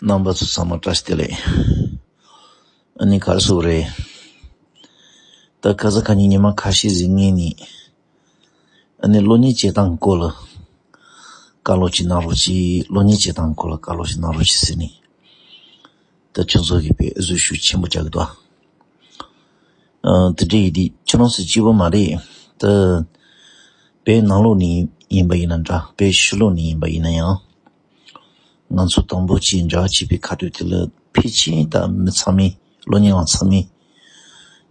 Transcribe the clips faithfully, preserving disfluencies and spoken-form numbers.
རྣམ་པ་ཚོ་ཚང་མ་བཀྲ་ཤིས་བདེ་ལེགས། ཨ་ནི་ག་རེ་ཟེར་དགོས་རེད། ད་ཁ་སང་ཁ་ཉིན་ཉི་མ་ཁ་ཤས་ཟིན་ངེས་ནི། ཨ་ནི་གློག་བརྙན་བྱེད་སྟངས་སྐོར་ལ་བཀའ་སློབ་ཅིག་གནང་རོགས་གྱིས། གློག་བརྙན་བྱེད་སྟངས་སྐོར་ལ་བཀའ་སློབ་ཅིག་གནང་རོགས་གྱིས་ཟེར་ནི། ད་ཁྱོད་ཚོ་གིས་དཔེ་འུ་ཚོ་ཤུགས་ཆེན་པོ་རྒྱག་གི་འདུག་ཨ། ཨ། དེ་འདྲ་ཡིན་དུས་ཁྱོད་རང་ཚོ་གཅིག་པོ་མ་རེད། ད་བོད་ནང་ལོགས་ནས་ཡིན་པ་ཡིན་ན་འདྲ། བོད་ཕྱི་ལོགས་ནས་ཡིན་པ་ཡིན་ན་ཡང་། ང་ཚོ་དང་པོ་ཅིག་འབྲེལ་བ་བྱེད་པའི་ཁ་ཐུག་དེ་ལ་ཕལ་ཆེར་ད་མི་ཚང་མས། གློག་བརྙན་པ་ཚང་མས་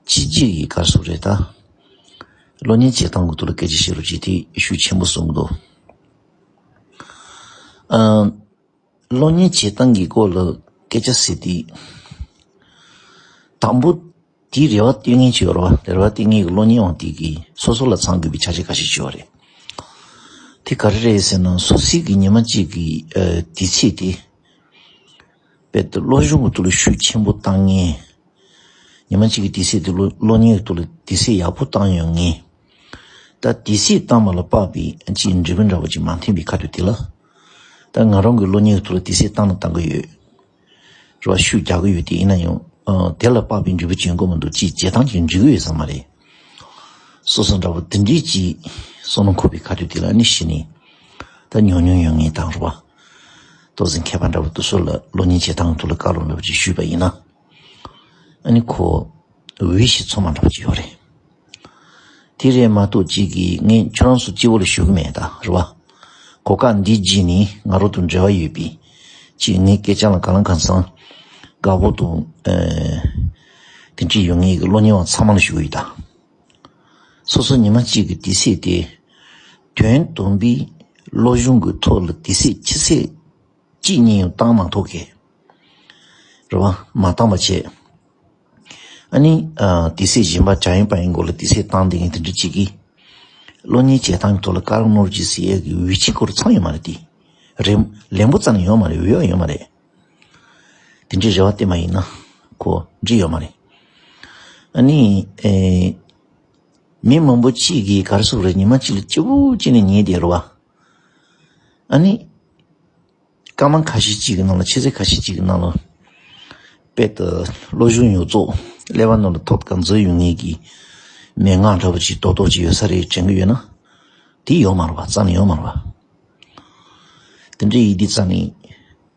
གཅིག་རྗེས་ཀྱི་ག་རེ་ཟེར་དགོས་རེད། ད་གློག་བརྙན་བྱེད་སྟངས་ཀྱི་ཐོག་ལ་སྐད་ཆ་བཤད་རོགས་གྱིས། དེ་ཤུགས་ཆེན་པོ་གསུང་གི་འདུག་ཨ། གློག་བརྙན་བྱེད་སྟངས་ཀྱི་སྐོར་ལ་སྐད་ཆ་ཟེར་དུས། དང་པོ་དེའི་རེ་བ་བཏོན་མཁན་ཅིག་ཡོད་རེད་བ། རེ་བ་བཏོན་མཁན་གྱི་གློག་བརྙན་པ་དེ་གིས་སོ་སོ་ལ་ཚང་དགོས་པའི་ཆ་རྐྱེན་ཁ་ཤས་ཅིག་ཡོད་རེད། དེ་ག་རེ་རེད་ཟེར་ན། སོ་སོའི་གི་ཉི་མ་གཅིག་གི་ཨ་དུས་ཚོད་དེ། དཔེ་དེ་གློག་གཞུང་གི་ཐོག་ལ་ཤུགས་ཆེན་པོ་བཏང་མཁན། ཉི་མ་གཅིག་གི་དུས་ཚོད་དེ་གློག་གློག་བརྙན་གྱི་ཐོག་ལ་དུས་ཚོད་ཡག་པོ་བཏང་ཡོང་མཁན། ད་དུས་ཚོད་བཏང་བ་ལ་དཔག་པའི་ཅིག་འབྲས་བུ་འདྲ་བོ་ཅིག་མ་ཐོན་པའི་ཁ་ཐུག་དེ་ལ། ད་ང་རང་གི་གློག་བརྙན་གྱི་ཐོག་ལ་དུས་ཚོད་བཏང་ན་བཏང་གི་ཡོད་རེད་བ། ཤུགས་རྒྱག་གི་ཡོད་དེ། ཡིན་ན་ཡང་ཨ་དེ་ལ་དཔག་པའི་འབྲས་བུ་ཅིག་ཡོང་གི་མི་འདུག་ཅིག་བྱེད་སྟངས་ཅིག་འགྲིག་གི་ཡོད་ས་མ་རེད། སོ་སོ་འདྲ་བོ་དེ་འདྲའི་ཅིག་བསམ་བློ་འཁོར་བའི་ཁ་ཐུག་དེ་ལ་ནི་གཞི་ནས་ད་ཉུང་ཉུང་ཡོང་མཁན་དང་རེད་བ། ཏོག་ཙམ་མཁས་པ་འདྲ་བོ་དེ་ཚོ་ལ་གློག་བརྙན་བྱེད་སྟངས་ཐོག་ལ་བཀའ་སློབ་འདྲ་བོ་ཅིག་ཞུས་པ་ཡིན་ན། ཨ་ནི་ཁོ་འོས་ཤིང་འཚམ་མ་འདྲ་བོ་ཅིག་ཡོད་རེད། དེ་རེད་མ་གཏོགས་ཅིག་གིས་ངས་ཁྱོད་རང་ཚོ་སྤྱི་བོ་ལ་ཞུ་གི་མེད་ད་རེད་བ། གོ་སྐབས་འདི་བརྒྱུད་ནས་ང་རང་དང་འབྲེལ་བ་ཡོད་པའི་ཅིག་ངའི་སྐད་ཆ་ལ་གང་ལ་གང་འཚམ་དགའ་པོ་དང་ཨ་དེ་འདྲ་ཡོད་མཁན་གྱི་གློག་བརྙན་པ་ཚང་མ་ལ་ཞུ་གི་ཡོད་ད། སོ་སོ་ཉི་མ་གཅིག་གི་དུས་ཚོད་དེ། དོན་དམ་པའི་གློག་གཞུང་གི་ཐོག་ལ་དུས་ཚོད་ཕྱི་ཚེས་གཅིག་གཉིས་ཡང་བཏང་མ་ཐུབ་མཁན། རེད་བ། མ་བཏང་བ་བྱས། ཨ་ནི་ཨ་དུས་ཚོད་གཞན་པ་བྱ་ཡིན་པ་ཡིན་སྐོར་ལ་དུས་ཚོད་བཏང་བསྡད་མཁན་དེ་འདྲ་གཅིག་གིས། གློག་བརྙན་བྱེད་སྟངས་ཀྱི་ཐོག་ལ་བཀའ་སློབ་གནང་རོགས་གྱིས་ཟེར་ཡས་ཀྱི་འོས་ཆེན་སྐོར་ཚང་ཡོད་མ་རེད་དེ། རེ་ལན་པོ་རྩ་ནས་ཡོད་མ་རེད། འོས་ཡོད་མ་རེད། དེ་འདྲའི་རེ་བ་བཏོན་པ་ཡིན་ན་ཁོ་འགྲིག་ཡོད་མ་རེད། ཨ་ནི་ཨེ་མི་མང་པོ་གཅིག་གིས་ག་རེ་ཟེར་དགོས་རེད། ཉི་མ་གཅིག་ལ་སྐྱིད་པོ་བྱས་ནས་ཉལ་བསྡད་རེད་བ། ཨ་ནི་སྐར་མ་ཁ་ཤས་གཅིག་གི་ནང་ལ། ཕྱི་ཚེས་ཁ་ཤས་གཅིག་གི་ནང་ལ་དཔེ་དེ་གློག་གཞུང་ཉོ་ཚོང་ཀླད་པ་ནང་ལ་ཐོབ་གང་འཛོལ་ཡོད་མཁན་གྱི་མན་ངག་འདྲ་བོ་ཅིག་རྡོག་རྡོག་ཅིག་ཡོད་ས་རེད་དྲན་གྱི་ཡོད་ན། དེ་ཡོད་མ་རེད་བ། རྩ་ནས་ཡོད་མ་རེད་བ། དེ་འདྲ་ཡིན་དུས་རྩ་ནས་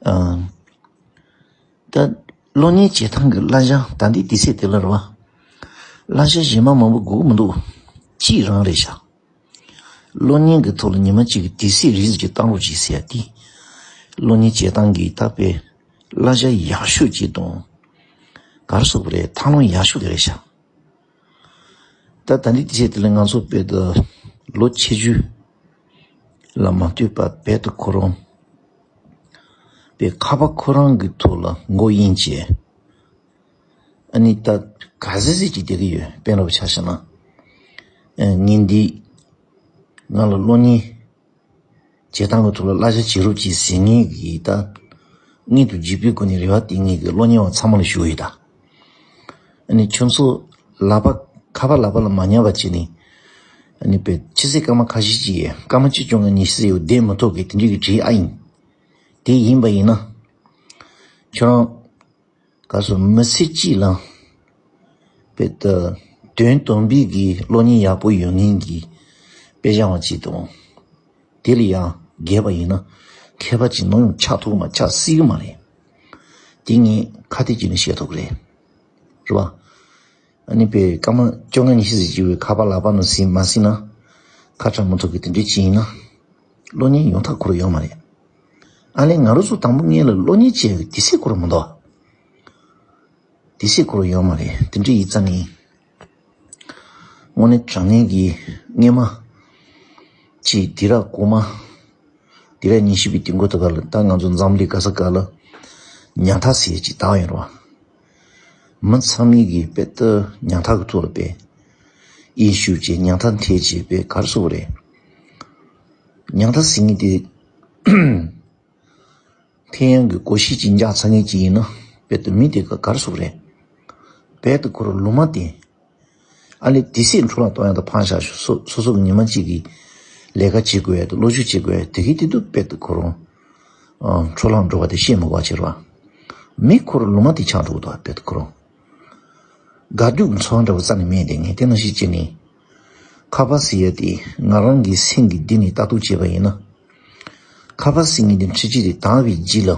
ཨ། ད་གློག་བརྙན་བྱེད་སྟངས་ཀྱི་གླ་ཆ་ད་འདི་དུས་ཚོད་དེ་ལ་རེད་བ། གླ་ཆ་གཞན་པ་མང་པོ་དགོས་ཀྱི་མི་འདུག་གཅིག་རང་རེད་ཤག་གློག་བརྙན་གྱི་ཐོག་ལ་ཉི་མ་གཅིག་གི་དུས་ཚོད་རིང་ཙམ་ཅིག་བཏང་རོགས་གྱིས་ཟེར་ཡ་དེ། གློག་བརྙན་བྱེད་སྟངས་ཀྱི་ད་དཔེ་གླ་ཆ་ཡག་ཤོས་ཅིག་དང་། ག་རེ་ཟེར་དགོས་རེད། ཐབས་ལམ་ཡག་ཤོས་དེ་རེད་ཤག་ད་ད་འདི་དུས་ཚོད་དེ་ལ་ང་ཚོ་དཔེ་ད་ལོ་ཆེ་ཆུང་ལ་མ་ལྟོས་པར་དཔེ་ད་ཁོ་རང་དཔེ་ཁ་པར་ཁོ་རང་གི་ཐོག་ལ་མགོ་གཡེང་བྱས། ཨ་ནི་ད་ག་ཚོད་ཚོད་ཅིག་བསྡད་ཀྱི་ཡོད། དཔེ་འདྲ་པོ་ཆ་བཞག་ན། ཨ་ངས་འདི་ང་ལ་གློག་བརྙན་བྱེད་སྟངས་ཀྱི་ཐོག་ལ་གླ་ཆ་བྱེད་རོགས་གྱིས་ཟེར་མཁན་གྱི་ད་སྔོན་དུ་འཇུག་པའི་སྒོ་ནས་རེ་བ་བཏོན་མཁན་གྱི་གློག་བརྙན་པ་ཚང་མ་ལ་ཞུ་གི་ཡོད་ད། ཨ་ནི་ཁྱོད་ཚོ་ལག་པ་ཁ་པར་ལག་པ་ལ་མ་ཉར་བ་བྱས་ནས། ཨ་ནི་དཔེ་ཕྱི་ཚེས་སྐར་མ་ཁ་ཤས་ཅིག་སྐར་མ་བཅུ་བཅོ་ལྔ་ཉི་ཤུ་ཙམ་ཡང་བསྡད་མི་ཐུབ་མཁན་དེ་འདྲའི་གི་གྲས་ཨ་ཡིན། དེ་ཡིན་པ་ཡིན་ན། ཁྱོད་རང་ག་སོ་མི་ཚེ་གཅིག་ལ་དཔེ་ད་དོན་དམ་པའི་གི་གློག་བརྙན་ཡག་པོ་ཡོད་མཁན་གྱི་དཔེ་བཞག་པ་ཅིག་དང་། དེ་ལ་ཡང་རྒས་པ་ཡིན་ན་མཁས་པ་ཅིག་ནམ་ཡང་ཆགས་ཐུབ་ཀྱི་མ། ཆགས་སྲིད་ཀྱི་མ་རེད། དེ་ངས་ཁ་གཏད་བྱས་ནས་བཤད་ཐུབ་ཀྱི་རེད། རེད་བ། ཨ་ནི་དཔེ་སྐར་མ་བཅོ་ལྔ་ཉི་ཤུ་ཙམ་ཅིག་བའི་ཁ་པར་ལག་པ་ནང་ཟིན་མ་ཟིན་ན། ཁ་གྲག་མི་ཐུབ་མཁན་དེ་འདྲ་ཅིག་ཡིན་ན། གློག་བརྙན་ཡོང་ཐབས་ཁོ་རང་ཡོད་མ་རེད། ཨ་ལས་ང་རང་ཚོ་དང་པོ་སྔོན་ལ་གློག་བརྙན་བྱེད་ཡག་གི་དུས་ཚོད་ཁོ་རང་མི་འདུག་དུས་ཚོད་ཁོ་རང་ཡོད་མ་རེད། དེ་འདྲ་ཡིན་ཙང་ནི། དངོས་གནས་དྲང་གནས་ཀྱི་སྔོན་མ་ཅིག་དུས་རབས་གོང་མ། དུས་རབས་ཉི་ཤུ་པའི་དུས་འགོ་དེ་ག་ལ་ད་ང་ཚོ་འཛམ་གླིང་ག་ས་ག་ལ་ཉམ་ཐག་ཟེར་ཅིག་དར་ཡོད་རེད་བ། མི་ཚང་མས་ཀྱི་དཔེ་ད་ཉམ་ཐག་གི་ཐོག་ལ་དཔེ་དབྱིངས་ཞུགས་བྱས། ཉམ་ཐག་འཐེན་བྱས། དཔེ་ག་རེ་ཟེར་དགོས་རེད། ཉམ་ཐག་ཟེར་མཁན་དེ། ཕན་ཡོན་གྱི་གོ་ཤེས་ཅིག་འཇགས་ཚར་མཁན་ཅིག་ཡིན་ན། དཔེ་ད་མི་དེ་ག་ག་རེ་ཟེར་དགོས་རེད། དཔེ་ད་ཁོ་རང་ལུང་མ་བསྟན། ཨ་ལས་དུས་ཚོད་འཕྲོ་བརླག་གཏོང་ཡག་དང་ཕངས་བཞག་ཤོག་སོ་སོ་སོ་གི་ཉི་མ་གཅིག་གི་ལས་ཀ་བྱེད་དགོས་ཡག་དང་སློབ་ཞུགས་བྱེད་དགོས་ཡག་དེ་གའི་དེ་དུས་དཔེ་ད་ཁོ་རང་ཨ་འཕྲོ་བརླག་འགྲོ་བ་དེ་བཤད་མི་དགོས་པ་བྱེད་རོགས། མི་ཁོ་རང་ལུང་མ་དེ་ཆགས་འགྲོ་གི་འདུག་དཔེ་ཁོ་རང་། དགའ་སྡུག་གི་ཚོར་བ་འདྲ་བོ་རྩ་ནས་མེད་དེ། ངས་དེ་ནང་བཞིན་བྱས་ནས་ཁ་པ་ཟེར་ཡ་དེ་ང་རང་གི་སེམས་ཀྱི་གཏིང་ནས་ལྟ་རྟོག་བྱས་པ་ཡིན་ན། ཁ་པ་ཟེར་མཁན་དེ་འཕྲུལ་ཆས་དེ་དར་བའི་རྗེས་ལ།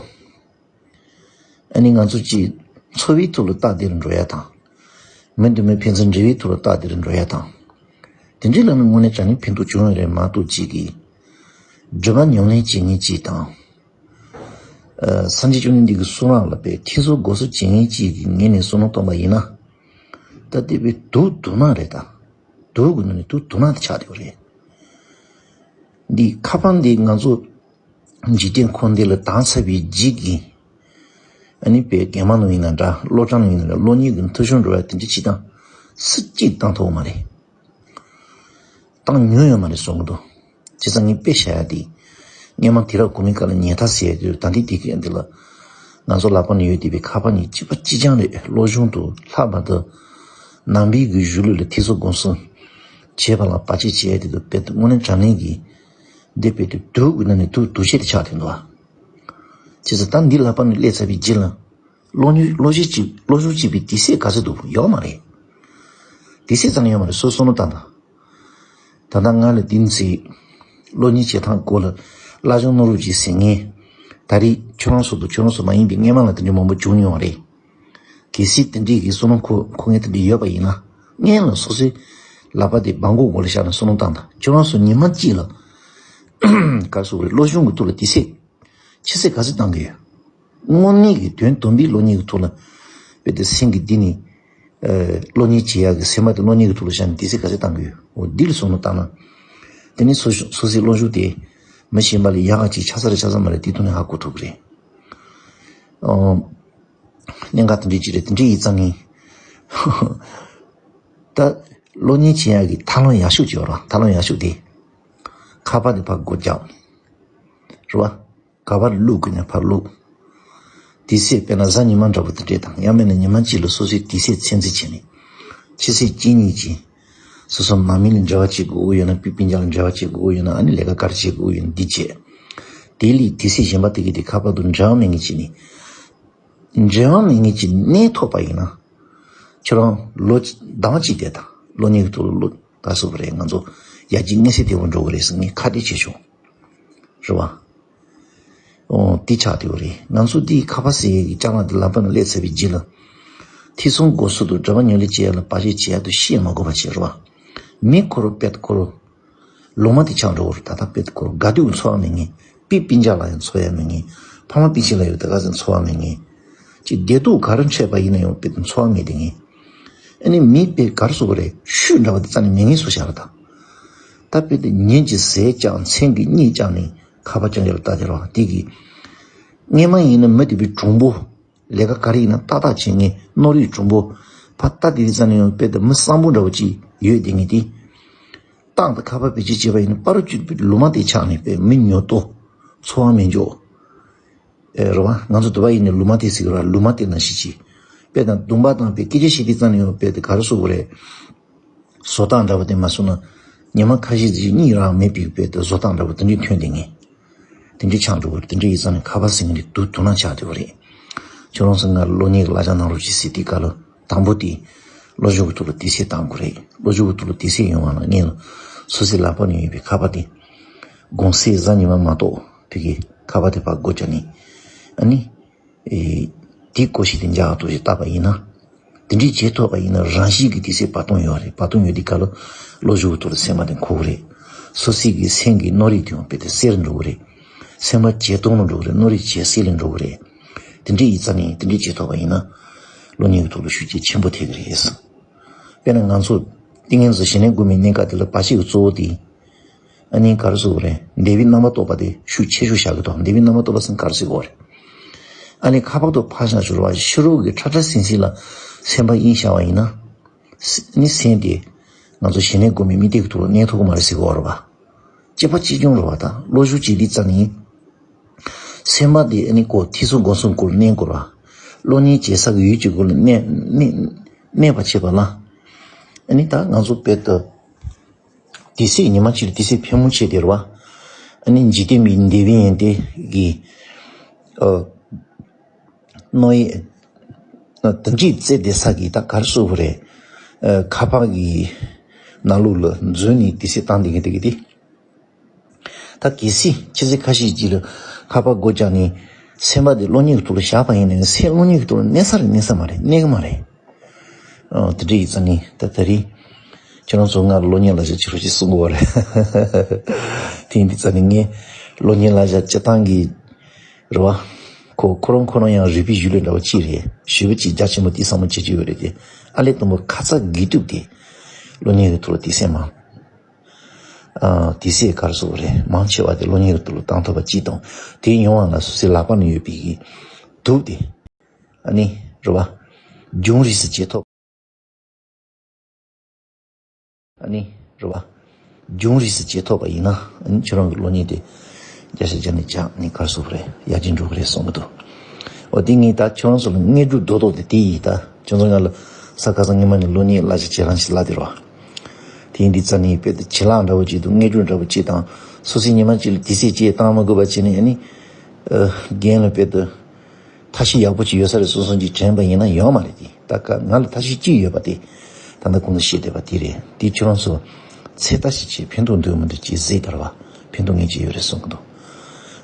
ཨ་ནི་ང་ཚོ་གཅིག་འཚོ་བའི་ཐོག་ལ་སྟབས་བདེ་རུ་འགྲོ་ཡ་དང་། མི་དང་མི་ཕན་ཚུན་འབྲེལ་བའི་ཐོག་ལ་སྟབས་བདེ་རུ་འགྲོ་ཡ་དང་། དེ་འདྲའི་ལམ་ནས་དངོས་གནས་དྲང་གནས་ཕན་ཐོགས་བྱུང་ཡོད་རེད་མ་གཏོགས། གཅིག་གིས་སྒྲིབ་པ་ཉམས་ལེན་བྱེད་མཁན་གཅིག་དང་། ཨ། སངས་རྒྱས་བཅོམ་ལྡན་འདས་ཀྱི་གསུང་རབ་ལ་དཔེ་ཐེ་ཚོམ་སྒོམ་གསུམ་བྱེད་མཁན་གཅིག་གི་ངོས་ནས་བསམ་བློ་བཏང་པ་ཡིན་ན། ད་དེ་དཔེ་དུག་དུག་སྣ་རེད་ད། དུག་གི་ནང་ནས་དུག་དུག་སྣ་དེ་ཆགས་བསྡད་པ་རེད། འདི་ཁ་པ་འདི་ང་ཚོ་འཇིག་རྟེན་འཁོར་འདས་ལ་དར་ཚར་བའི་རྗེས་ཀྱི། ཨ་ནི་དཔེ་རྒན་མ་ནང་ཡིན་ན་འདྲ། སློབ་གྲྭ་ནང་ཡིན་ན་འདྲ། སློབ་གཉེར་གྱི་མཐུན་སྦྱོར་འགྲོ་བ་དེ་འདྲ་བྱེད་སྟངས་སུ་གཅིག་བཏང་ཐུབ་མ་རེད། བཏང་མྱོང་ཡོད་མ་རེད་བསམ་གྱི་འདུག་བྱས་ཙང་ངས་དཔེ་བཞག་ཡ་དེ། སྔོན་མ་དུས་རབས་གོང་མའི་སྐབས་ལ་ཉལ་ཐ་ཟེར་ཡ་དེ། ད་འདི་དེ་ག་འདི་ལ་ང་ཚོ་ལག་པ་ནས་ཡོད་བསྡད་པའི་ཁ་པ་ནི་གཅིག་པ་གཅིག་རྐྱང་རེད། སློབ་སྦྱོང་དང་ལྷག་པར་དུ་ནང་པའི་གི་གཞུང་ལུགས་ལ་ཐེ་ཚོམ་སྒོམ་གསུམ་བྱེད་པ་ལ་བར་ཆད་བྱེད་ཡ་དེ་དང་། དཔེ་དེ་དངོས་གནས་དྲང་གནས་ཀྱི་འདི་དཔེ་དེ་དུག་གི་ནང་ནས་དུག་དུག་ཤེས་དེ་ཆགས་བསྡད་འདུག་ཨ། བྱས་ཙང་ད་འདི་ལག་པ་ནས་སླེབས་ཚར་བའི་རྗེས་ལ། སློབ་གཉེར་སློབ་གཞི་གཅིག་སློབ་སྦྱོང་བྱེད་པའི་དུས་ཚོད་ག་ཚོད་འདུག་ཡོད་མ་རེད། དུས་ཚོད་རྩ་ནས་ཡོད་མ་རེད། སོ་སོ་ནོ་ད་ལྟ། ད་ལྟ་ང་ལ་དེ་ཚེ་སློབ་གཉེར་བྱེད་སྟངས་སྐོར་ལ་བསླབ་སྦྱོང་གནང་རོགས་གྱིས་ཟེར་མཁན། ད་རེས་ཁྱོད་རང་ཚོ་དང་ཁྱོད་རང་ཚོ་མ་ཡིན་པའི་སྔོན་མ་ལ་དེ་འདྲ་མང་པོ་བྱུང་མྱོང་བ་རེད། གལ་སྲིད་དེ་འདྲའི་གི་བསམ་བློ་འཁོར་འཁོར་མཁན་དེ་འདྲ་ཡོད་པ་ཡིན་ན། སྔོན་ལ་སོ་སོའི་ལག་པ་དེ་སྦྲང་གོག་སྒང་ལ་བཞག་ནས་བསམ་བློ་བཏང་དང་། ཁྱོད་རང་ཚོ་ཉི་མ་གཅིག་ལ་ག་རེ་ཟེར་དགོས་རེད། སློབ་སྦྱོང་གི་ཐོག་ལ་དུས་ཚོད་ཆུ་ཚོད་ག་ཚོད་བཏང་གི་ཡོད། དངོས་གནས་ཀྱི་དོན་དམ་པའི་སློབ་གཉེར་གྱི་ཐོག་ལ་དཔེ་དེ་སེམས་ཀྱི་གཏིང་ནས། ཨ། སློབ་གཉེར་བྱེད་ཡག་གི། སེམས་པ་དེ་སློབ་གཉེར་གྱི་ཐོག་ལ་བཞག་ནས་དུས་ཚོད་ག་ཚོད་བཏང་གི་ཡོད། འོ་འདི་ལ་བསམ་བློ་བཏང་ན། དེ་ནས་སོ་སོ་སོ་སོའི་སློབ་སྦྱོང་དེ་མི་གཞན་པ་ལས་ཡག་ག་ཅིག་ཆགས་ས་རེད་ཆགས་ས་མ་རེད། དེ་ཐོག་ནས་ཧ་གོ་ཐུབ་ཀྱི་རེད། ཨོ། གནད་འགག་དེ་འདྲའི་ཅིག་རེད། དེ་འདྲའི་ཡིན་ཙང་ངས་ད་སློབ་གཉེར་བྱེད་ཡག་གི་ཐབས་ལམ་ཡག་ཤོས་ཅིག་ཡོད་རེད། ཐབས་ལམ་ཡག་ཤོས་དེ་ཁ་པ་དེ་ཕར་སྒོ་རྒྱག་རེད་བ། ག་པར་བླུག་དགོས་ན་ཕར་བླུག་དུས་ཚོད་དཔེར་ན་གཟའ་ཉི་མ་འདྲ་པོ་དེ་འདྲས་དང་། ཡང་མིན་ན་ཉི་མ་གཅིག་ལ་སོ་སོའི་དུས་ཚོད་ཚད་འཛིན་བྱས་ནས། ཕྱི་ཚེས་གཅིག་གཉིས་ཀྱི་སོ་སོ་ནང་མི་ལ་འབྲེལ་བ་བྱེད་དགོས་ཡོད་ན། སྤུན་སྤུན་ཀྱག་ལ་འབྲེལ་བ་བྱེད་དགོས་ཡོད་ན། ཨ་ནི་ལས་ཀ་ག་རེ་བྱེད་དགོས་ཡོད་ན་འདི་བྱས། དེ་ལས་དུས་ཚོད་གཞན་པ་དེ་གི་དེ་ཁ་པར་དུ་འབྲེལ་བ་མེད་མཁན་བྱས་ནས། འབྲེལ་བ་མེད་མཁན་གྱི་གནས་ཐོབ་པ་ཡིན་ན། ཁྱོད་རང་ལོ་ཟླ་བ་གཅིག་དེ་དང་སློབ་གཉེར་གྱི་ཐོག་ལ་ལོ་ག་ཚོད་རེད། ང་ཚོ་ཡར་རྒྱས་མངོན་གསལ་དོད་པོ་འགྲོ་གི་རེད་ཟེར་ངས་ཁ་གཏད་བྱས་བྱུང་། རེད་བ། ཨོ། དེ་ཆགས་བསྡད་ཡོད་རེད། ང་ཚོ་འདི་ཁ་པ་ཟེར་ཡས་ཀྱི་ལྕགས་ལམ་དེ་ལག་པ་ནས་སླེབས་ཚར་བའི་རྗེས་ལ། ཐེ་ཚོམ་སྒོམ་གསུམ་དང་སྒྲིབ་པ་ཉམས་ལེན་བྱེད་ཡ་ལ་བར་ཆད་བྱེད་ཡ་དེ་བཤད་མ་དགོས་པ་བྱས། རེད་བ། མི་ཁོ་རང་དཔེ་ཁོ་རང་ལུང་མ་དེ་ཆགས་འགྲོ་གི་རེད། ད་ལྟ་དཔེ་ཁོ་རང་དགའ་སྡུག་གི་ཚོར་བ་མེད་མཁན། སྤུན་སྤུན་ཀྱག་ལ་ཡང་ཚོར་ཡ་མེད་མཁན། ཕ་མ་སྤུན་མཆེད་ལ་ཡང་དེ་ག་ཚོད་ཚོར་བ་མེད་མཁན། ཅིག་བདེ་སྡུག་ག་རེ་འཕྲད་པ་ཡིན་ན་ཡང་དཔེ་དེ་ཚོར་བ་མེད་བསྡད་མཁན། ཨ་ནི་མི་དཔེ་ག་རེ་ཟེར་དགོས་རེད། ཤུལ་འདྲ་བ་དེ་རྩ་ནས་མེད་མཁན་བཟོས་བཞག་རེད་ད། ད་དཔེ་དེ་ཉིན་གཅིག་ཟས་བཅག་མཚན་གྱི་གཉིད་བཅག་ནས་ཁ་པར་རྐྱང་རྐྱང་ལ་ལྟ་བསྡད་རེད་བ། དེ་གི་སྔོན་མ་ཡིན་ན་མི་དེ་དཔེ་གྲུང་པོ། ལས་ཀ་ག་རེ་ཡིན་ན་ཏག་ཏག་བྱེད་མཁན། ནོར་རིགས་གྲུང་པོ། ཕར་ལྟ་དེ་རིང་ཙམ་ནས་ཡང་དཔེ་དེ་མི་བཟང་པོ་འདྲ་བོ་ཅིག་ཡོད་བསྡད་མཁན་དེ། ཏག་ཏག་ཁ་པར་བེད་སྤྱོད་བྱས་པ་ཡིན་ན་པ་རུ་གཅིག་དཔེ་ལུང་མ་དེ་ཆགས་ནས་དཔེ་མི་ཉོབ་ཏོ། ཚོར་བ་མེད་འཇོག་ཨེ། རེད་བ། ང་ཚོ་དུ་བ་ཡིན་ནས་ལུང་མ་དེ་ཟེར་གི་རེད་བ། ལུང་མ་དེ་ནང་བཞིན་བྱས། དཔེ་དང་སྡུག་པ་དང་དཔེ་སྐད་ཆ་བཤད་དུས་ཙམ་ནས་ཡང་དཔེ་དེ་ག་རེ་ཟེར་དགོས་རེད། བཟོ་སྟངས་འདྲ་བོ་དེ་མ་སོང་ན། ཉི་མ་ཁ་ཤས་ཤིག་གཉིད་རང་མེད་པའི་དཔེ་དེ་བཟོ་སྟངས་འདྲ་བོ་དེ་འདྲས་ཐོན་བསྡད་མཁན། དེ་འདྲས་ཆགས་འགྲོ་གི་རེད། དེ་འདྲས་ཡིན་ཙང་ནས་ཁ་པར་ཟེར་མཁན་དེ་དུག་དུག་སྣ་ཆགས་བསྡད་ཡོད་རེད། ཁྱོད་རང་ཚོ་ང་སློབ་གཉེར་གྱི་བསླབ་བྱ་གནང་རོགས་གྱིས་ཟེར་དུས་སྐབས་ལ། དང་པོ་དེ་སློབ་སྦྱོང་གི་ཐོག་ལ་དུས་ཚོད་བཏང་དགོས་རེད། སློབ་སྦྱོང་གི་ཐོག་ལ་དུས་ཚོད་ཡོང་བ་ལ་སྔོན་ལ་སོ་སོའི་ལག་པ་ནས་ཡོད་པའི་ཁ་པར་དེ། དགོང་ཟས་གཟའ་ཉི་མ་མ་གཏོགས་ཕ་གི་ཁ་པར་དེ་ཕར་སྒོ་བརྒྱབ་ནས། ཨ་ནི། ཨེ། དེའི་སྐོར་ཞིག་དེ་འཇགས་ཐུབ་ཞིག་བཏགས་པ་ཡིན་ན། དེ་འདྲའི་བྱེད་ཐུབ་པ་ཡིན་ན་རང་བཞིན་གྱིས་དུས་ཚོད་བར་སྟོང་ཡོང་བ་རེད། བར་སྟོང་ཡོང་དུས་སྐབས་ལ་སློབ་སྦྱོང་གི་ཐོག་ལ་སེམས་པ་དེ་འཁོར་གི་རེད། སོ་སོའི་གི་སེམས་ཀྱི་མནོ་རིག་དེ་ཡང་དཔེ་དེ་གསལ་རུ་འགྲོ་གི་རེད། སེམས་པ་ཇེ་སྟོང་རུ་འགྲོ་གི་རེད། མནོ་རིག་ཇེ་གསལ་ལ་འགྲོ་གི་རེད། དེ་འདྲའི་ཡིན་ཙང་ནས་དེ་འདྲའི་བྱེད་ཐུབ་པ་ཡིན་ན། སློབ་གཉེར་གྱི་ཐོག་ལ་ཤུགས་རྐྱེན་ཆེན་པོ་ཐེབས་ཀྱི་རེད། དཔེར་ན་ང་ཚོ་ཏིང་ངེ་འཛིན་ཞི་གནས་སྒོམ་པའི་གནས་སྐབས་དེ་ལ་བར་ཆད་ཀྱི་གཙོ་བོ་དེ། ཨ་ནི་ག་རེ་ཟེར་དགོས་རེད། འདས་པའི་རྣམ་པར་རྟོག་པ་དེ་ཤུགས་ཆེ་ཤོས་བཞག་གི་འདུག་འདས་པའི་རྣམ་པར་རྟོག་པ་ཟེར་ན་ག་རེ་ཟེར་དགོས་རེད། ཨ་ནི་ཁ་པར་དུ་ཕར་བཞག་ཆོག་རེད་བ། ཕྱི་རོལ་གྱི་ཁྲ་ཁྲ་ཟིང་ཟིང་ལ་སེམས་པ་དབྱེ་བཞག་པ་ཡིན་ན། ཨ་ནི་སེམས་དེ་ང་ཚོ་ཞི་གནས་སྒོམ་པའི་དམིགས་གཏད་ཀྱི་ཐོག་ལ་གནས་ཐུབ་ཀྱི་མ་རེད་ཟེར་གྱི་ཡོད་རེད་བ། གཅིག་པ་གཅིག་རྐྱང་རེད་བ། ད་སློབ་སྦྱོང་བྱེད་དུས་ཙམ་ནས་སེམས་པ་དེ་ཨ་ནི་ཁོ་ཐེ་ཚོམ་སྒོམ་གསུམ་སྐོར་གནས་དགོས་རེད་བ། སློབ་གཉེར་བྱེད་ས་གི་ཡུལ་གྱི་སྐོར་ལ་གནས་གནས་གནས་པ་བྱེད་པ་ལ། ཨ་ནི་ད་ང་ཚོ་དཔེ་ལྟ། དུས་ཚོད་ཉི་མ་གཅིག་ལ་དུས་ཚོད་ཕལ་མོ་ཆེ་དེ་རེད་བ། ཨ་ནི་འཇིག་རྟེན་པའི་འདས་པའི་ཡོན་ཏན་གྱི། ཨ། ནོ་ཡེ། དེ་འདྲའི་རྩེ་དེ་ས་གི་ད་གར་སོ་བོ་རེད། ཨ། ཁ་པར་གི་ནང་ལོགས་ལ་འཛུལ་ནས་དེ་སེ་བཏང་དེ་གི་དེ་གི་དེ། ད་གལ་སྲིད་ཁྱེད་ཚོ་ཁ་ཤས་ཅིག་ལ་ཁ་པར་སྒོ་བརྒྱབ་ནས་སེམས་པ་དེ་གློག་བརྙན་གི་ཐོག་ལ་བཞག་པ་ཡིན་ན་སེམས་གློག་བརྙན་གི་ཐོག་ལ་གནས་ས་རེད། གནས་ས་མ་རེད། གནས་གི་མ་རེད། ཨ། དེ་འདྲ་ཡིན་ཙང་ནི་ད་ད་རེས་ཁྱེད་རང་ཚོ་ང་ལ་གློག་བརྙན་ལག་ཆ་བྱེད་རོགས་ཞེས་གསུང་གི་ཡོད་རེད། དེ་ཡིན་དུས་ཙང་ནི་ངས་གློག་བརྙན་ལག་ཆ་སྤྱི་བཏང་གི་རེད་བ། ཁོ་ཁོ་རང་ཁོ་རང་ཡང་རིག་པའི་གཞུང་ལུགས་འདྲ་བོ་གཅིག་རེད། ཞེ་པོ་ཅིག་རྒྱ་ཆེན་པོ་དེ་བསམ་བློ་བྱེད་ཀྱི་ཡོད་རེད་དེ། ཨ་ལས་དང་པོ་ཁ་ཚ་དགོས་གཏུགས་དེ་གློག་བརྙན་གི་ཐོག་ལ་དེ་སེམས་མང་། ཨ། དེ་སེ་གར་སོ་བོ་རེད། མང་ཆེ་བ་དེ་གློག་བརྙན་གི་ཐོག་ལ་བཏང་ཐུབ་པ་གཅིག་དང་། དེ་ཡོང་བ་ལ་སོ་སོའི་ལག་པ་ན་ཡོད་པའི་གི་དུག་དེ། ཨ་ནི་རེད་བ། རྒྱུན་རིང་སུ་བྱེད་ཐུབ། ཨ་ནི་རེད་བ། རྒྱུན་རིང་སུ་བྱེད་ཐུབ་པ་ཡིན་ན། ཨ་ནི་ཁྱོད་རང་གི་གློག་བརྙན་དེ་བརྒྱ་ཆ་བརྒྱ་ནས་བརྒྱ་ནས་གར་སོ་བོ་རེད། ཡར་རྒྱས་འགྲོ་གི་རེད་གསུང་གི་འདུག། འོ་དེ་ངས་ད་ཁྱོད་རང་ཚོ་ལ་དངོས་གྲུབ་རྡོག་རྡོག་དེ་དེ་ཡིན། ད་ཁྱོད་ཚོ་ང་ལ་ས་ཁ་སང་ཉི་མ་ནས་གློག་བརྙན་གླ་ཆ་བྱེད་རང་ཞིག་ལ་དེ་རེད་བ། དེ་ཡིན་དུས་ཙང་ནི་དཔེ་དེ་བྱེད་ལག་འདྲ་བོ་ཅིག་དང་དངོས་གྲུབ་འདྲ་བོ་ཅིག་དང་། སོ་སོའི་ཉི་མ་གཅིག་ལ་དེ་སེ་ཅིག་བཏང་མ་དགོས་པ་བྱས་ནས། ཨ་ནི་རྒན་ལ་དཔེ་དེ་ཐབས་ཤེས་ཡག་པོ་ཅིག་ཡོད་ས་རེད་གསུངས་གསུངས་ཅིག་དྲན་པ་ཡིན་ན་ཡོད་མ་རེད་དེ། ད་ཀ་ང་ལ་ཐབས་ཤེས་ཅིག་ཡོད་པ་དེ་ད་ལྟ་གོང་དུ་བཤད་བསྡད་པ་དེ་རེད། དེ་ཁྱོད་རང་ཚོ་ཚོད་ལྟ་ཞིག་བྱེད། ཕན་ཐོགས་འདུག་མི་འདུག་ཅིག་གཟིགས་དང་རེད་བ། ཕན་ཐོགས་ངེས་ཅིག་ཡོད་རེད་གསུང་གི་འདུག།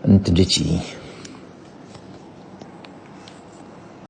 ཨ་ནི་དེ་འདྲ་ཅིག་ཡིན།